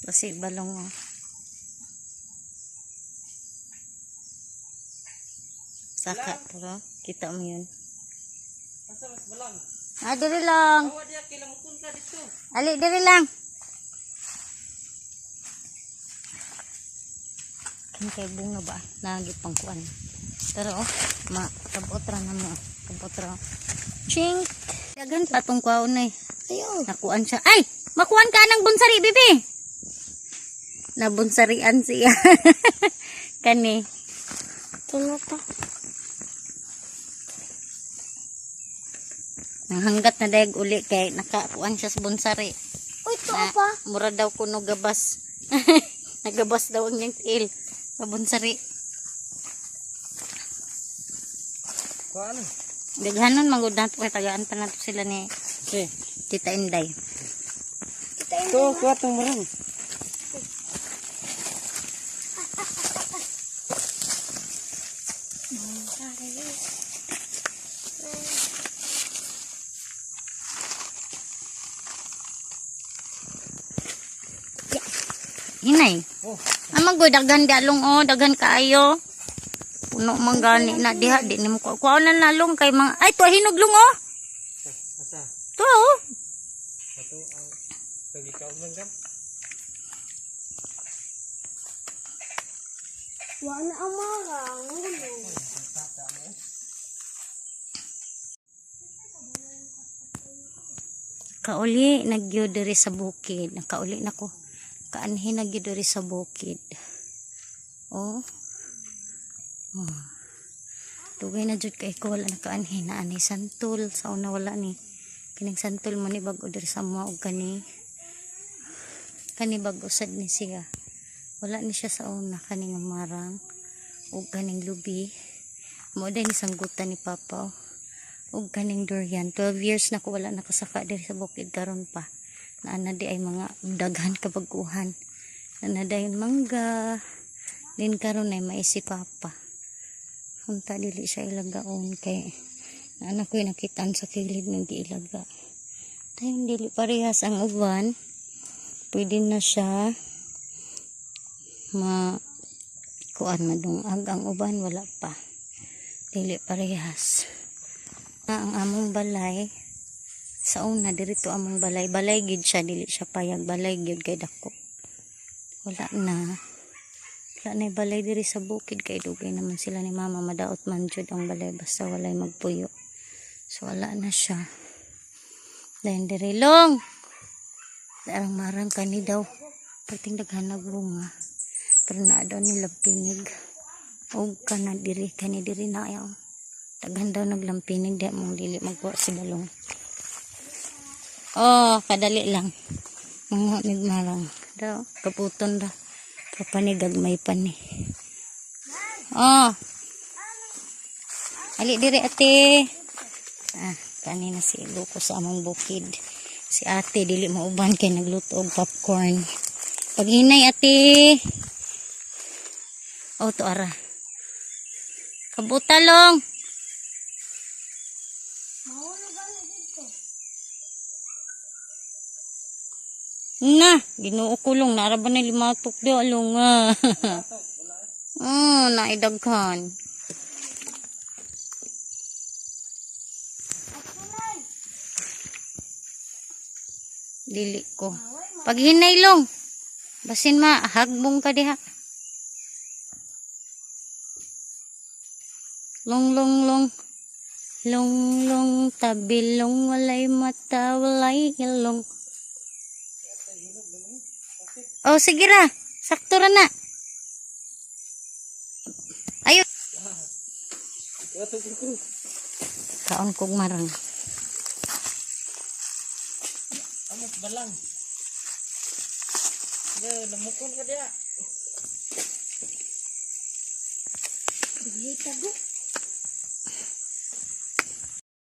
Kasi balong oh. Saka pero kita mo yun. Asa mas balang? Ah, diri lang. Awa diya kay lamukon ka dito. Ali, diri lang. Kani kay bunga ba? Nagi pang kuan. Pero oh, ma kabot ra na mo. Kabot ra. Chink. Daghan pa tong kuwaon eh. Ayo. Nakuan siya. Ay! Makuan ka ng bunsari, bibi! Nabunsarian siya. Kani. Ito ta. Nanghanggat na dayag uli kay nakakuan siya sa bunsari. Uy, ito Na, pa. mura daw kuno gabas. Nagabas daw ang niyang tiil sa bunsari. Kuan. Daghanon manggod nato kay tagaan pa nato sila ni Si. Tita Inday. Kita yun. To, kuha tong marang. Hinay. Oh. Ah, manggod daghan dalong oh, daghan kaayo. Puno man gani na diha di nimo ko. Kuha na nalong kay mga ay tuwa hinuglong oh. Asa? Tuwa oh. Ato ang pagikaon man kam. Wala ang marang. Ulo. Kauli nagyo diri sa bukid. Nakauli na ko. Kaanhi nagyo diri sa bukid. Oh. Oh. Dugay na jud kay ko wala nakaanhi na ani santol sa una wala ni. Kining santol mo ni bag-o diri sa mga og kani. Kani bag-o sad ni siya. Wala ni siya sa una kaning marang ug kaning lubi. Mo day ni sanggutan ni Papa. Oh ug kaning durian. 12 years na ko wala nakasaka diri sa bukid karon pa. Naana di ay mga daghan kabaguhan. Naana dayon mangga. Din karon ay maisi papa. Unta dili siya ilagaon kay naana ko'y nakitaan sa kilid ng giilaga. Tayon dili parehas ang uban. Pwede na siya ma kuan madungag ang uban wala pa. Dili parehas na ang among balay sa una dirito among balay balay gid siya dili siya payag balay gid kay dako wala na wala na balay diri sa bukid kay dugay naman sila ni mama madaot man jud ang balay basta walay magpuyo so wala na siya then diri long darang marang kani daw perting daghan na bunga pero naa daw ni lampinig og kana diri kani diri na ayaw. Daghan daw naglampinig di mong dili magkuha si balong. Oh, kadali lang. Mga nagmarang daw kaputon ra. Kapanigag may pani. Oh. Ali diri ate. Ah, kanina si Luko sa among bukid. Si ate dili mauban kay nagluto og popcorn. Paghinay ate. Oh, to ara. Kabutalong. Mahulog ang dito. Na, Ginoo ko long nara ba na limatok di along ah. Oh, naidaghan. Dili ko. Paghinay long. Basin ma hagbong ka diha. Long long long. Long long tabilong walay mata walay ilong. Oh, sige ra. Sakto ra na. Ayo. Kuha to ko. Kaon kog marang. Amos balang. Ya, lamukon ka diya. Bigay tago.